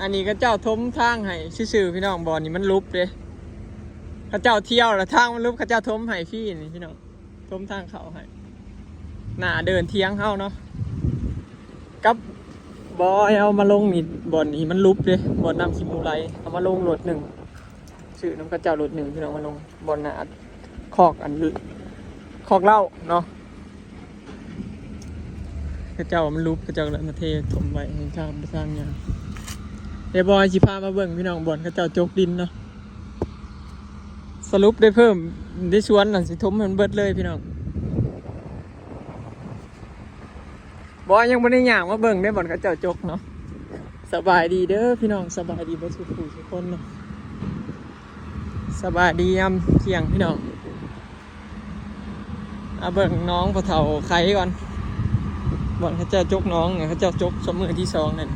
ອັນນີ້ເຂົາເຈົ້າຖົມທາງໃຫ້ຊື່ໆ ພີ່ນ້ອງ. ບ່ອນນີ້ມັນຫຼຸບເດ້ ເຂົາເຈົ້າທ່ຽວແລ້ວທາງມັນຫຼຸບ ເຂົາເຈົ້າຖົມໃຫ້ຟຣີນີ້ ພີ່ນ້ອງ. ຖົມທາງເຂົ້າໃຫ້ ໜ້າເດີ່ນຖຽງເຮົາເນາະ ກັບ ບໍ່ໃຫ້ເອົາມາລົງນີ້. ບ່ອນນີ້ມັນຫຼຸບເດ້ ບ່ອນນ້ຳຂີ້ໝູໄຫຼ. ເອົາມາລົງລົດໜຶ່ງ ຊື້ນຳເຂົາເຈົ້າລົດໜຶ່ງ ພີ່ນ້ອງ ມາລົງບ່ອນໜ້າຄອກ ອັນ ຄອກເຫຼົ້າເນາະ. ເຂົາເຈົ້າມັນຫຼຸບ ເຂົາເຈົ້າກໍເລີຍມາເທຖົມໄວ້ໃຫ້ທາງໄປທາງຫຍ້າ. ດຽວບ່ອນຊິພາມາເບິ່ງ ພີ່ນ້ອງ ບ່ອນເຂົາເຈົ້າຈົກດິນເນາະ. ສະຫຼຸບໄດ້ເພີ່ມ ໄດ້ສວນນັ້ນ ຊິຖົມໃຫ້ມັນເບິດເລີຍ ພີ່ນ້ອງ. ບໍ່ ຍັງບໍ່ໄດ້ຍ່າງມາເບິ່ງເດ້ ບ່ອນເຂົາເຈົ້າຈົກເນາະ. ສະບາຍດີເດີພີ່ນ້ອງ ສະບາຍດີເບິດສູ່ຜູ້ສູ່ຄົນເນາະ. ສະບາຍດີຍາມທ່ຽງພີ່ນ້ອງ. ມາເບິ່ງໜອງພໍ່ເຖົ້າໄຄກ່ອນ ບ່ອນເຂົາເຈົ້າຈົກໜອງ ເຂົາເຈົ້າຈົກຊ່ວງມື້ທີສອງນັ້ນ.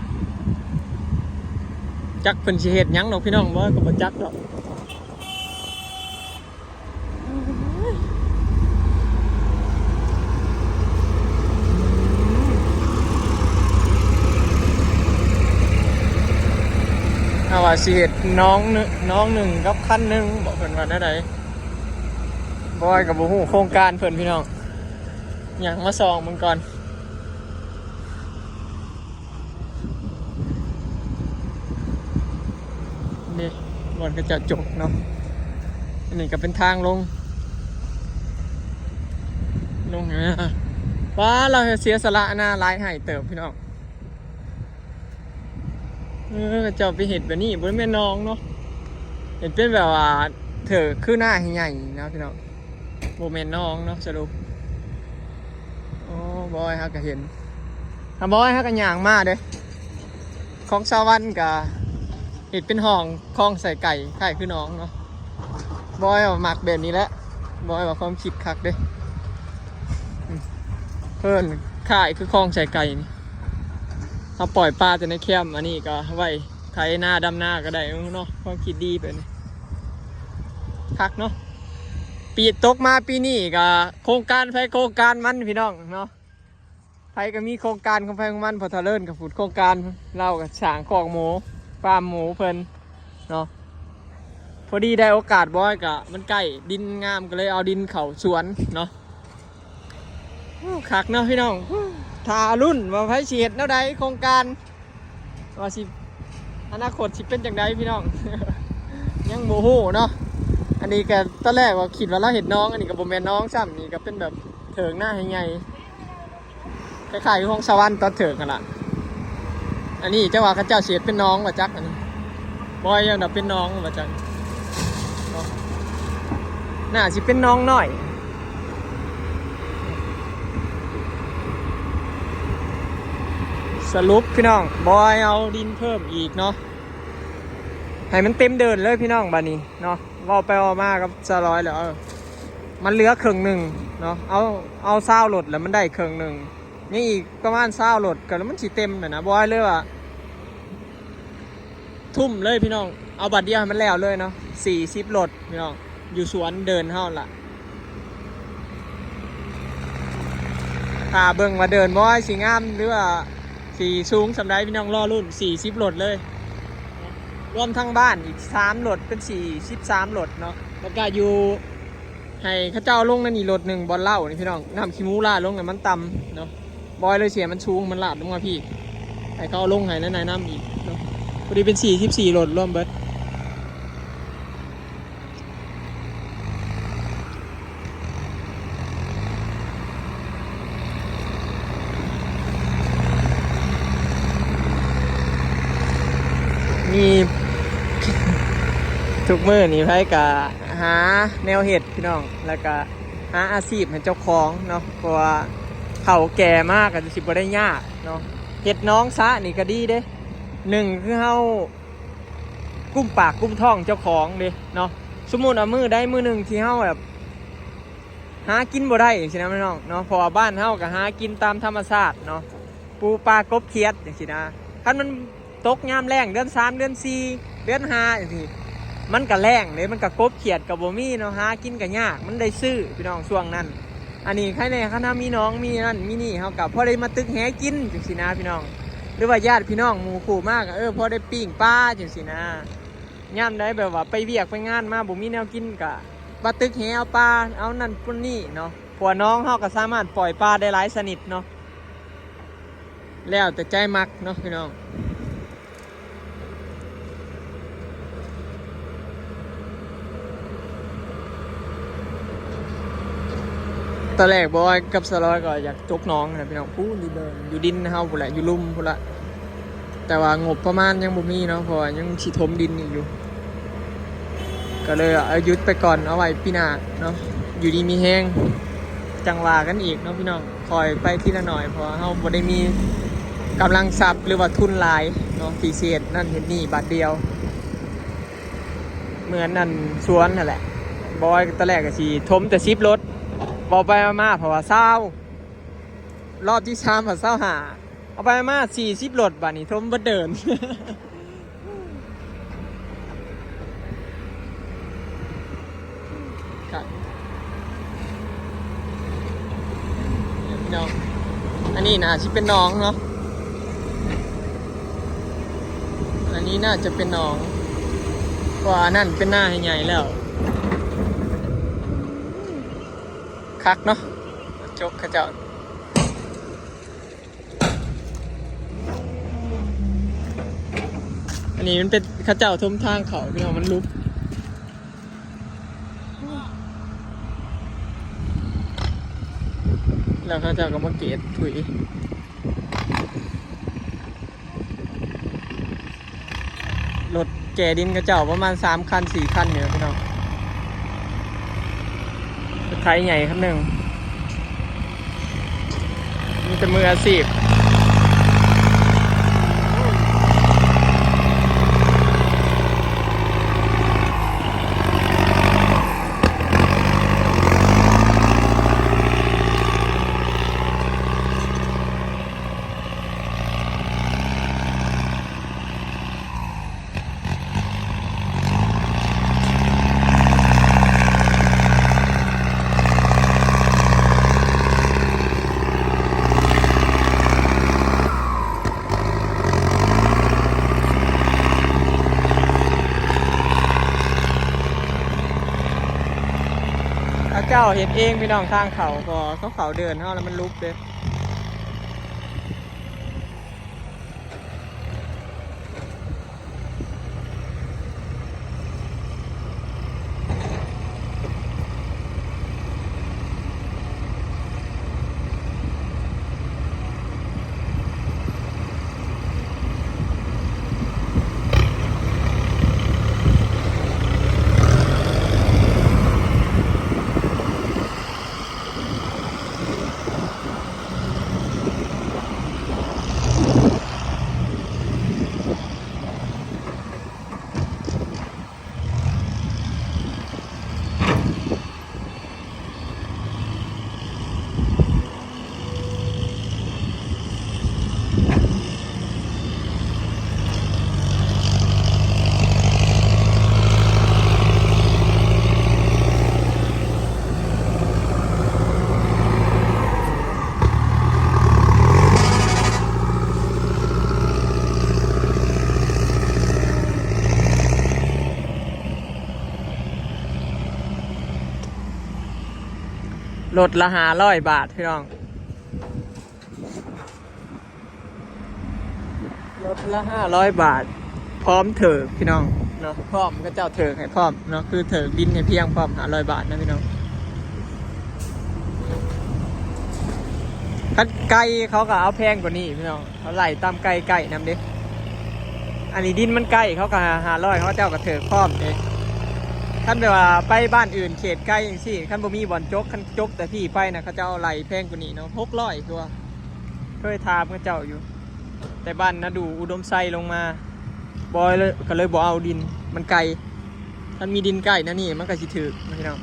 ຈັກເພິ່ນຊິເຮັດຫຍັງດອກພີ່ນ້ອງ ບໍ່ ກໍບໍ່ຈັກດອກ. ເຮົາວ່າຊິເຮັດໜອງໜຶ່ງ ໜອງໜຶ່ງກັບຄັນໜຶ່ງ ບອກເພິ່ນວ່າແນວໃດ. ບອຍກໍບໍ່ຮູ້ໂຄງການເພິ່ນພີ່ນ້ອງ ຍ່າງມາສ່ອງເບິ່ງກ່ອນ. ນີ້ບ່ອນເຂົາເຈົ້າຈົກເນາະ. ອັນນີ້ກໍເປັນທາງລົງ ລົງ. ວ້າ ລາວເສຍສະຫຼະນາຫຼາຍໃຫ້ເຕີບພີ່ນ້ອງ. ເອີ ເຂົາເຈົ້າໄປເຮັດແບບນີ້ ບໍ່ແມ່ນໜອງເນາະ ເຮັດເປັນແບບວ່າເຖິກຄືນາໃຫຍ່ໆ ນະພີ່ນ້ອງ. ບໍ່ແມ່ນໜອງເນາະສະຫຼຸບ. ໂອ້ ບອຍເຮົາກໍເຫັນ ຖ້າບອຍເຮົາກໍຍ່າງມາເດ້. ຂອງສາວວັນກໍເຮັດເປັນຮ່ອງຄອງໃສ່ໄກ່ ຄ້າຍຄືໜອງເນາະ. ບອຍວ່າມັກແບບນີ້ແຫຼະ ບອຍວ່າຄວາມຄິດຄັກເດ້. ເພິ່ນຄ້າຍຄືຄອງໃສ່ໄກ່ນີ້ ເຮົາປ່ອຍປາແຕ່ໃນແຄມ ອັນນີ້ກໍໄວ້ໄຖນາດຳນາກໍໄດ້ເນາະ. ຄວາມຄິດດີເປັນຄັກເນາະ. ປີຕົກມາປີນີ້ກໍໂຄງການໃຜໂຄງການມັນພີ່ນ້ອງເນາະ. ໃຜກໍມີໂຄງການຂອງໃຜຂອງມັນ ພໍ່ທະເລີນກໍພຸ້ນໂຄງການ ລາວກໍສ້າງຄອກໝູ ຟາມໝູເພິ່ນເນາະ. ພໍດີໄດ້ໂອກາດ ບອຍກໍມັນໃກ້ດິນງາມ ກໍເລີຍເອົາດິນເຂົ້າສວນເນາະ. ໂອ້ ຄັກເນາະພີ່ນ້ອງ. ຖ້າລຸ້ນວ່າໃຜຊິເຮັດແນວໃດໂຄງການ ວ່າຊິ ອະນາຄົດຊິເປັນຈັ່ງໃດພີ່ນ້ອງ ຍັງບໍ່ຮູ້ເນາະ. ອັນນີ້ກໍຕອນແລກວ່າຄິດວ່າລາວເຮັດໜອງ ອັນນີ້ກໍບໍ່ແມ່ນໜອງຊ້ຳ ນີ້ກໍເປັນແບບເຖິງນາໃຫ້ໃຫຍ່ ຄ້າຍໆ ຂອງສະຫວັນຕອນເຖິງຫັ້ນລະ. ອັນນີ້ຈັກວ່າເຂົາເຈົ້າຊິເຮັດເປັນໜອງວ່າຈັກ ອັນນີ້ ບໍ່ ຍັງວ່າເປັນໜອງວ່າຈັ່ງເນາະ. ໜ້າຊິເປັນໜອງນ້ອຍ. ສະຫຼຸບພີ່ນ້ອງ ບອຍເອົາດິນເພີ່ມອີກເນາະ ໃຫ້ມັນເຕັມເດີ່ນເລີຍພີ່ນ້ອງ. ບາດນີ້ເນາະ ເວົ້າໄປເວົ້າມາກັບສາວລອຍແລ້ວ ເອີ ມັນເຫຼືອເຄິ່ງໜຶ່ງເນາະ. ເອົາ ເອົາຊາວລົດແລ້ວມັນໄດ້ເຄິ່ງໜຶ່ງ ຍັງອີກປະມານຊາວລົດ ກໍມັນຊິເຕັມແລ້ວນະ. ບອຍເລີຍວ່າ ທຸ່ມເລີຍພີ່ນ້ອງ ເອົາບາດດຽວໃຫ້ມັນແລ້ວເລີຍເນາະ. ສີ່ສິບລົດພີ່ນ້ອງ ຢູ່ສວນເດີ່ນເຮົາລະ. ຖ້າເບິ່ງວ່າເດີ່ນບອຍຊິງາມ ຫຼືວ່າຊິສູງສ່ຳໃດ ພີ່ນ້ອງລໍລຸ້ນ. ສີ່ສິບລົດເລີຍ ລວມທັງບ້ານອີກສາມລົດ ເປັນສີ່ສິບສາມລົດເນາະ. ແລ້ວກະຢູ່ ໃຫ້ເຂົາເຈົ້າເອົາລົງໃນນີ້ລົດໜຶ່ງ ບ່ອນເຫຼົ້ານີ້ພີ່ນ້ອງ ນ້ຳຂີ້ໝູຫຼາດລົງແລ້ວມັນຕ່ຳເນາະ. ບອຍເລີຍຊິໃຫ້ມັນສູງ ມັນລາດລົງມາພີ້ ໃຫ້ເຂົາເອົາລົງໃຫ້ໃນນັ້ນນຳອີກເນາະ. ພໍດີເປັນສີ່ສິບສີ່ລົດລວມເບິດ. ນີ້ ທຸກມື້ນີ້ໃຜກະຫາແນວເຮັດພີ່ນ້ອງ ແລ້ວກະຫາອາຊີບໃຫ້ເຈົ້າຂອງເນາະ ເພາະວ່າເຖົ້າແກ່ມາກໍຊິບໍ່ໄດ້ຍາກເນາະ. ເຮັດໜອງສະນີ້ກໍດີເດ້ ໜຶ່ງຄືເຮົາ ກຸ້ມປາກກຸ້ມທ້ອງເຈົ້າຂອງເດ້ເນາະ. ສົມມຸດວ່າມື້ໃດມື້ໜຶ່ງທີ່ເຮົາແບບຫາກິນບໍ່ໄດ້ຈັ່ງຊີ້ນະພີ່ນ້ອງເນາະ ເພາະວ່າບ້ານເຮົາກໍຫາກິນຕາມທຳມະຊາດເນາະ ປູປາກົບຂຽດຈັ່ງຊີ້ນະ. ຄັນມັນຕົກຍາມແລ້ງເດືອນສາມເດືອນສີ່ເດືອນຫ້າຈັ່ງຊີ້ ມັນກໍແລ້ງເດ້ ມັນກໍກົບຂຽດກໍບໍ່ມີເນາະ ຫາກິນກໍຍາກ ມັນໄດ້ຊື້ພີ່ນ້ອງຊ່ວງນັ້ນ. ອັນນີ້ໃຄແດ່ ຄັນເຮົາມີໜອງມີນັ້ນມີນີ້ ເຮົາກໍພໍໄດ້ມາຕຶກແຫກິນຈັ່ງຊີ້ນະພີ່ນ້ອງ. ຫຼືວ່າຍາດພີ່ນ້ອງໝູ່ຄູ່ມາກໍ ເອີ ພໍໄດ້ປີ້ງປາຈັ່ງຊີ້ນະ. ຍາມໃດແບບວ່າໄປວຽກໄປງານມາບໍ່ມີແນວກິນ ກໍບາດຕຶກແຫເອົາປາ ເອົານັ້ນປົນນີ້ເນາະ ເພາະວ່າໜອງເຮົາກໍສາມາດປ່ອຍປາໄດ້ຫຼາຍຊະນິດເນາະ ແລ້ວແຕ່ໃຈມັກເນາະພີ່ນ້ອງ. ຕອນແລກບອຍກັບສາວລອຍກໍຢາກຈົກໜອງນະພີ່ນ້ອງ ພຸ້ນຢູ່ເດີ່ນ ຢູ່ດິນເຮົາພຸ້ນແຫຼະ ຢູ່ລຸ່ມພຸ້ນລະ ແຕ່ວ່າງົບປະມານຍັງບໍ່ມີເນາະ ເພາະວ່າຍັງຊິຖົມດິນອີກຢູ່ ກໍເລີຍ ເອົາ ຢຸດໄປກ່ອນ ເອົາໄວ້ປີໜ້າເນາະ ຢູ່ດີມີແຮງ ຈັ່ງວ່າກັນອີກເນາະພີ່ນ້ອງ. ຄ່ອຍໄປທີລະໜ້ອຍ ເພາະວ່າເຮົາບໍ່ໄດ້ມີກຳລັງຊັບ ຫຼືວ່າທຶນຫຼາຍເນາະ ທີ່ຊິເຮັດນັ້ນເຮັດນີ້ບາດດຽວ. ເໝືອນອັນສວນຫັ້ນແຫຼະ ບອຍຕອນແລກກໍຊິຖົມແຕ່ສິບລົດ ເວົ້າໄປເວົ້າມາເພາະວ່າຊາວ ລອບທີສາມວ່າຊາວຫ້າ ເອົາໄປມາສີ່ສິບລົດ ບາດນີ້ຖົມເບິດເດີ່ນ. ຄັກເນາະ ອັນນີ້ໜ້າຊິເປັນໜອງເນາະ ອັນນີ້ໜ້າຈະເປັນໜອງ ເພາະວ່າອັນນັ້ນເປັນນາໃຫຍ່ແລ້ວ. ຄັກເນາະ ຈົກເຂົາເຈົ້າ. ອັນນີ້ມັນເປັນເຂົາເຈົ້າຖົມທາງເຂົ້າ ພີ່ນ້ອງ ມັນຫຼຸບ ແລ້ວເຂົາເຈົ້າກໍມາເກດຖຸຍ. ລົດແກ່ດິນເຂົາເຈົ້າປະມານສາມຄັນສີ່ຄັນນີ້ແຫຼະພີ່ນ້ອງ ລົດໄຖໃຫຍ່ຄັນໜຶ່ງ ມີແຕ່ມືອາຊີບ. ເຂົາເຈົ້າເຮັດເອງພີ່ນ້ອງ ທາງເຂົ້າ ເພາະເຂົາເຂົ້າເດີ່ນເຮົາແລ້ວມັນຫຼຸບເດ້. ລົດລະຫ້າຮ້ອຍບາດພີ່ນ້ອງ ລົດລະຫ້າຮ້ອຍບາດ ພ້ອມເທີກພີ່ນ້ອງເນາະ ພ້ອມ ເຂົາເຈົ້າເທີກໃຫ້ພ້ອມເນາະ ຄືເທີກດິນໃຫ້ພຽງພ້ອມ ຫ້າຮ້ອຍບາດນະພີ່ນ້ອງ. ຄັນໄກເຂົາກໍເອົາແພງກວ່ານີ້ພີ່ນ້ອງ ເຂົາໄລ່ຕາມໄກໃກ້ນຳເດ້. ອັນນີ້ດິນມັນໃກ້ ເຂົາກໍຫ້າຮ້ອຍ ເຂົາເຈົ້າກໍເທີກພ້ອມເດ້. ຄັນແບບວ່າໄປບ້ານອື່ນເຂດໄກຈັ່ງຊີ້ ຄັນບໍ່ມີບ່ອນຈົກ ຄັນຈົກແຕ່ພີ້ໄປນະ ເຂົາເຈົ້າໄລ່ແພງກວ່ານີ້ເນາະ ຫົກຮ້ອຍ ຄືວ່າ ເຄີຍຖາມເຂົາເຈົ້າຢູ່ ແຕ່ບ້ານນາດູ ອຸດົມໄຊລົງມາ ບໍ່ເລີຍ ກໍເລີຍບໍ່ເອົາດິນ ມັນໄກ. ຄັນມີດິນໃກ້ແນວນີ້ມັນກໍຊິຖືກພີ່ນ້ອງ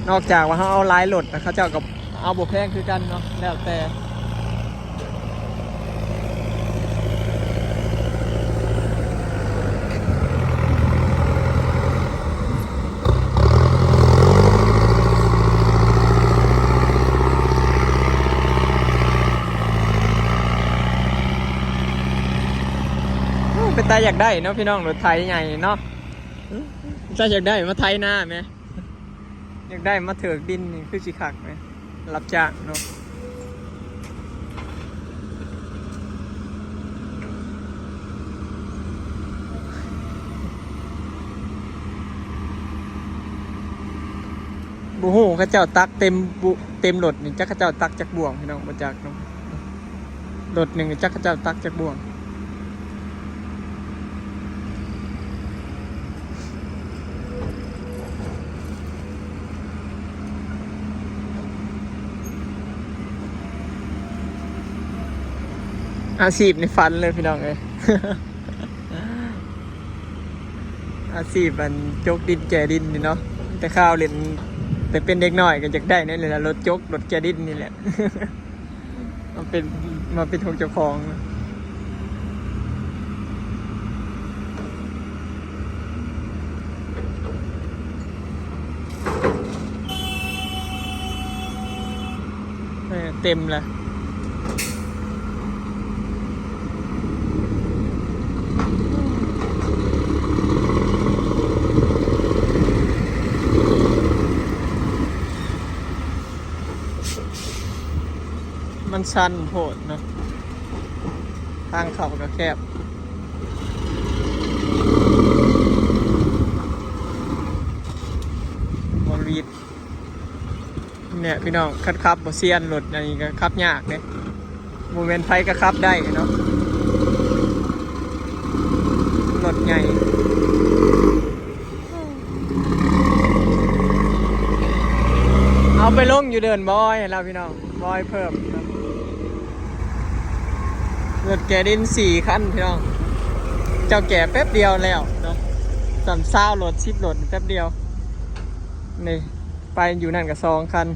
ນອກຈາກວ່າເຮົາເອົາຫຼາຍລົດ ເຂົາເຈົ້າກໍເອົາບໍ່ແພງຄືກັນເນາະ ແລ້ວແຕ່. ແຕ່ຢາກໄດ້ເນາະພີ່ນ້ອງ ລົດໄຖໃຫຍ່ເນາະ ແຕ່ຢາກໄດ້ມາໄຖນາແໝ ຢາກໄດ້ມາເຖິກດິນນີ້ຄືຊິຄັກແໝ ຮັບຈ້າງເນາະ. ບໍ່ຮູ້ເຂົາເຈົ້າຕັກເຕັມບຸ ເຕັມລົດນີ້ ຈັກເຂົາເຈົ້າຕັກຈັກບ່ວງ ພີ່ນ້ອງ ບໍ່ຈັກເນາະ. ລົດໜຶ່ງຈັກເຂົາເຈົ້າຕັກຈັກບ່ວງ. ອາຊີບໃນຝັນເລີຍ ພີ່ນ້ອງເອີຍ. ອາຊີບອັນຈົກດິນແກ່ດິນນີ້ເນາະ ແຕ່ຄາວເຫຼັ້ນ ແຕ່ເປັນເດັກນ້ອຍກໍຢາກໄດ້ແນວນີ້ແຫຼະ ລົດຈົກ ລົດແກ່ດິນນີ້ແຫຼະ ມາເປັນ ມາເປັນຂອງເຈົ້າຂອງ. ເອີ ເຕັມລະ ມັນຊັນໂພດເນາະ ທາງເຂົ້າກໍແຄບ. ວອນວີດ ນີ້ພີ່ນ້ອງ ຄັນຂັບບໍ່ຊຽນ ລົດອັນນີ້ກໍຂັບຍາກເດ້ ບໍ່ແມ່ນໃຜກໍຂັບໄດ້ເນາະ ລົດໃຫຍ່. ເອົາໄປລົງຢູ່ເດີ່ນບອຍແລ້ວພີ່ນ້ອງ ບອຍເພີ່ມເນາະ. ລົດແກ່ດິນສີ່ຄັນພີ່ນ້ອງ ເຈົ້າແກ່ແປັບດຽວແລ້ວເນາະ ສ່ຳຊາວລົດ ສິບລົດແປັບດຽວນີ້ ໄປຢູ່ນັ້ນກໍສອງຄັນ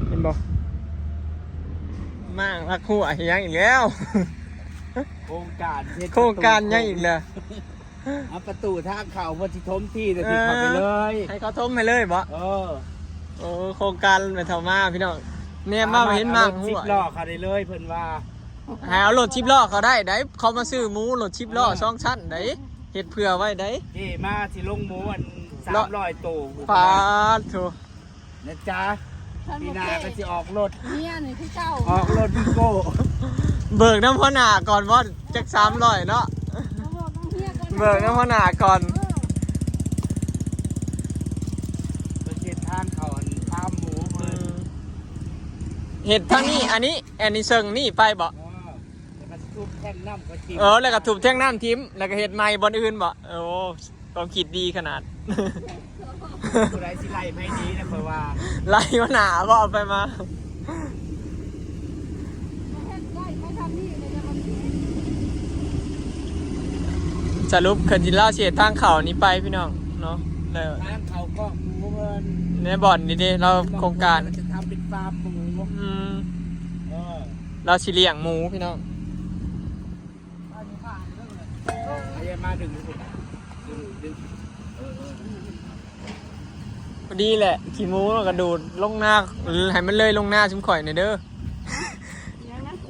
ເຫັນບໍ່? ມ້າງລັກຮົ້ວເຮັດຫຍັງອີກແລ້ວ? ໂຄງການເຮັດ ໂຄງການຫຍັງອີກແລ້ວ? ເອົາປະຕູທາງເຂົ້າ ເພິ່ນຊິຖົມທີ່ ແຕ່ທີ່ເຂົ້າໄປເລີຍ ໃຫ້ເຂົາຖົມໃຫ້ເລີຍບໍ? ເອີ ໂອ້ ໂຄງການແມ່ເຖົ້າມາພີ່ນ້ອງ ແນມມາເຫັນມ້າງຮົ້ວ ສິບລໍ້ເຂົ້າໄດ້ເລີຍ ເພິ່ນວ່າ ໃຫ້ເອົາລົດສິບລໍ້ເຂົ້າໄດ້ໃດ ເຂົາມາຊື້ໝູລົດສິບລໍ້ ເອີ ສອງຊັ້ນໃດ ເຮັດເພື່ອໄວ້ໃດ ເຈ້ມາຊິລົງໝູອັນສາມຮ້ອຍໂຕ ປາດໂທ້ ນະຈ໊ະ ຄັນບໍ່ ປີໜ້າກໍຊິອອກລົດ ເມຍນີ້ຄືເກົ່າ ອອກລົດວີໂກ້ ເບີກນຳຫົວໜ້າກ່ອນບໍ່ ຈັກສາມຮ້ອຍເນາະ ເອົາບອກນ້ອງເຮຍກ່ອນ ເບີກນຳຫົວໜ້າກ່ອນ ເອີ ໄປເຮັດທາງເຂົ້າອັນຟາມໝູເພິ່ນ ອືມ ເຮັດທາງນີ້ ອັນນີ້ ອັນນີ້ເຊິ່ງນີ້ໄປບໍ່? ເອີ ແລ້ວກໍທຸບແທ້ງນ້ຳກໍຖິ້ມ ເອີ ແລ້ວກໍທຸບແທ້ງນ້ຳຖິ້ມ ແລ້ວກໍເຮັດໃໝ່ບ່ອນອື່ນບໍ່? ໂອ້ ຄວາມຄິດດີຂະໜາດ ຜູ້ໃດຊິໄລ່ໃຜໜີນະ ຂ້ອຍວ່າ ໄລ່ມາໜ້າບໍ່ ເອົາໄປມາ ສະຫຼຸບເຂົາຊິ ລາວຊິເຮັດທາງເຂົ້ານີ້ໄປພີ່ນ້ອງເນາະ ແລ້ວທາງເຂົ້າຄອກໝູເພິ່ນ ໃນບ່ອນນີ້ເດ້ ລາວໂຄງການ ຈະທຳເປັນຟາມໝູ ອືມ ເອີ ລາວຊິລ້ຽງໝູພີ່ນ້ອງ. ມາດຶງ ດຶງ ດຶງ ພໍດີແຫຼະ ຂີ້ໝູມັນກະດູດລົງນາ ໃຫ້ມັນເລີຍລົງນາຊຸມຂ້ອຍແດ່ເດີ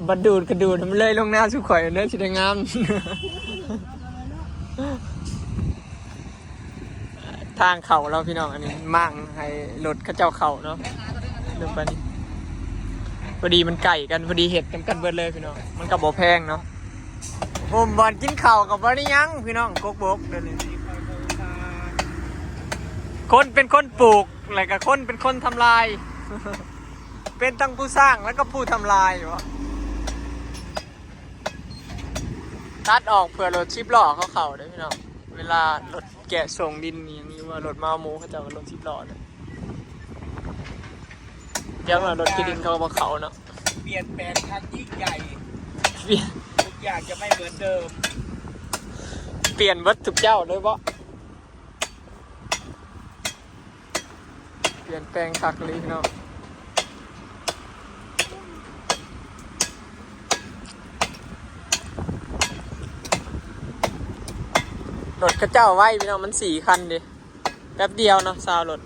ບັດດູດກະດູດໃຫ້ມັນເລີຍລົງນາຊຸມຂ້ອຍແດ່ເດີ ຊິໄດ້ງາມ. ທາງເຂົ້າລາວພີ່ນ້ອງ ອັນນີ້ມ້າງໃຫ້ລົດເຂົາເຈົ້າເຂົ້າເນາະ ເດີນໄປນີ້ ພໍດີມັນໃກ້ກັນ ພໍດີເຮັດນຳກັນເບິດເລີຍພີ່ນ້ອງ ມັນກໍບໍ່ແພງເນາະ. ໂຮມບ່ອນກິນເຂົ້າກໍບໍ່ໄດ້ຫຍັງພີ່ນ້ອງ ກົກບົກດຽວນີ້ ຄົນເປັນຄົນປູກ ແລ້ວກໍຄົນເປັນຄົນທຳລາຍ ເປັນທັງຜູ້ສ້າງ ແລ້ວກໍຜູ້ທຳລາຍບໍ? ຕັດອອກເພື່ອລົດສິບລໍ້ເຂົາເຂົ້າເດ້ພີ່ນ້ອງ ເວລາລົດແກະສົ່ງດິນອີ່ຫຍັງ ຫຼືວ່າລົດມາເອົາໝູ ເຂົາເຈົ້າກໍລົດສິບລໍ້ເດ້ ຢ່າງວ່າລົດເກຍດິນເຂົາບໍ່ເຂົ້າເນາະ. เปลี่ยนแปลงครั้งยิ่งใหญ่ ປ່ຽນ ทุกอย่างจะไม่เหมือนเดิม ປ່ຽນເບິດທຸກເຈົ້າເລີຍບໍ? ປ່ຽນແປງຄັກອີ່ຫຼີເນາະ ລົດເຂົາເຈົ້າໄວພີ່ນ້ອງ ມັນສີ່ຄັນເດ້ ແປັບດຽວເນາະ ຊາວລົດ.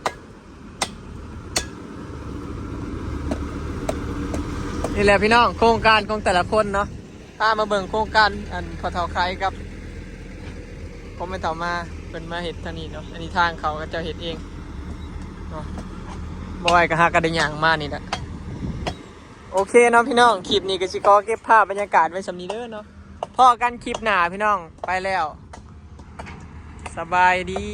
ນີ້ແຫຼະພີ່ນ້ອງ ໂຄງການຂອງແຕ່ລະຄົນເນາະ ພາມາເບິ່ງໂຄງການອັນພໍ່ເຖົ້າໄຄກັບ ບໍ່ແມ່ນເຂົາມາ ເພິ່ນມາເຮັດທາງນີ້ເນາະ. ອັນນີ້ທາງເຂົາ ເຂົາເຈົ້າເຮັດເອງເນາະ. ບໍ່ໄຫວກໍຫາກໍໄດ້ຍ່າງມານີ້ແຫຼະ. ໂອເຄເນາະພີ່ນ້ອງ ຄລິບນີ້ກໍຊິຂໍເກັບພາບບັນຍາກາດໄວ້ສ່ຳນີ້ເດີເນາະ. ພໍ້ກັນຄລິບໜ້າພີ່ນ້ອງ ໄປແລ້ວ ສະບາຍດີ.